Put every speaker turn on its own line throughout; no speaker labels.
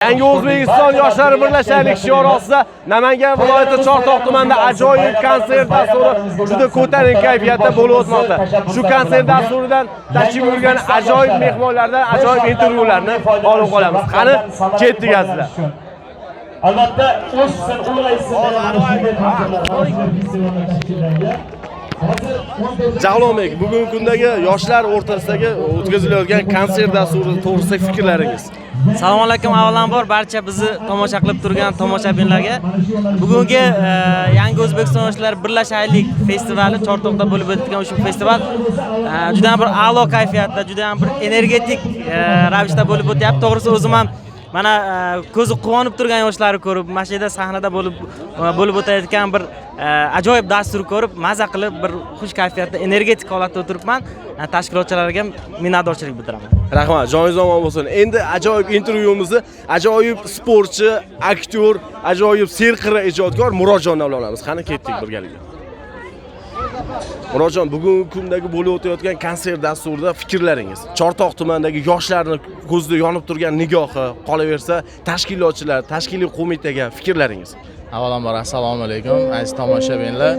Yangi O'zbekiston yoshlari birlashaylik shiori ostida Namangan viloyati Chortoq tumanida ajoyib konsert dasturi juda ko'tarinki kayfiyatda bo'lib o'tmoqda. Shu konsert dasturidan tashrif buyurgan ajoyib mehmonlardan ajoyib intervyularni olib qolamiz. Qani, ketdik, azizlar.
Albatta, o'ssin, ulg'aysin degan mana shunday konsertlar, mana shunday festivallar tashkillangan. Hozir 14
Javlonbek, bugungi kundagi yoshlar o'rtasidagi o'tkazilayotgan konsert dasturi to'g'risida fikrlaringiz?
Assalomu alaykum, avvalambor barcha bizni tomosha qilib turgan tomoshabinlarga. Bugungi Yangi O'zbekiston yoshlar birlashaylik festivali, Chortoqda bo'lib o'tgan ushbu festival juda ham bir a'lo kayfiyatda, juda ham bir energetik ravishda bo'lib o'tyapti. To'g'risi, o'zim ham mana ko'zi quvonib turgan yoshlarni ko'rib, mana shu yerda sahnada bo'lib o'tayotgan bir ajoyib dastur ko'rib, maza qilib, bir xush kayfiyatda, energetik holatda o'tiribman. Tashkilotchilarga ham minnatdorchilik bildiraman.
Rahmat, joningiz omon bo'lsin. Endi ajoyib intervyumizni ajoyib sportchi, aktyor, ajoyib serqirra ijodkor Murodjondan olamiz. Qani, ketdik birgalikda. Murodjon, bugungi kundagi bo'lib o'tayotgan konsert dasturida fikrlaringiz? Chortoq tumanidagi yoshlarni ko'zida yonib turgan nigohi, qolaversa, tashkilotchilar, tashkiliy qo'mitaga fikrlaringiz?
Avvalambor, assalomu alaykum, aziz tomoshabinlar.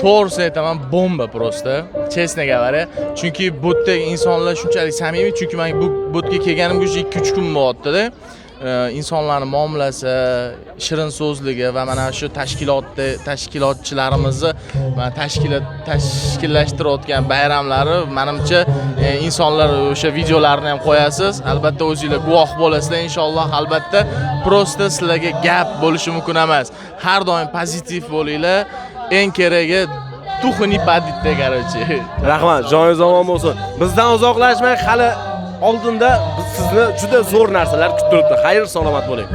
To'g'risini aytaman, bomba просто, честно говоря. Chunki bu yerdagi insonlar shunchalik samimiy, chunki men bu yerga kelganimga уже 2-3 kun bo'lyapti-da. Insonlarni muomalasi, shirin so'zligi va mana shu tashkilotda tashkilotchilarimizni mana tashkillashtirayotgan bayramlari, manimcha, insonlar o'sha videolarni ham qo'yasiz. Albatta, o'zinglar guvoh bo'lasizlar inshaalloh. Albatta, просто sizlarga gap bo'lishi mumkin emas. Har doim pozitiv bo'linglar. Eng keragi, дух не падайте, короче.
Rahmat, joningiz omon bo'lsin. Bizdan uzoqlashmang, hali oldinda biz sizni juda zo'r narsalar kutib turibdi. Xayr, salomat bo'ling.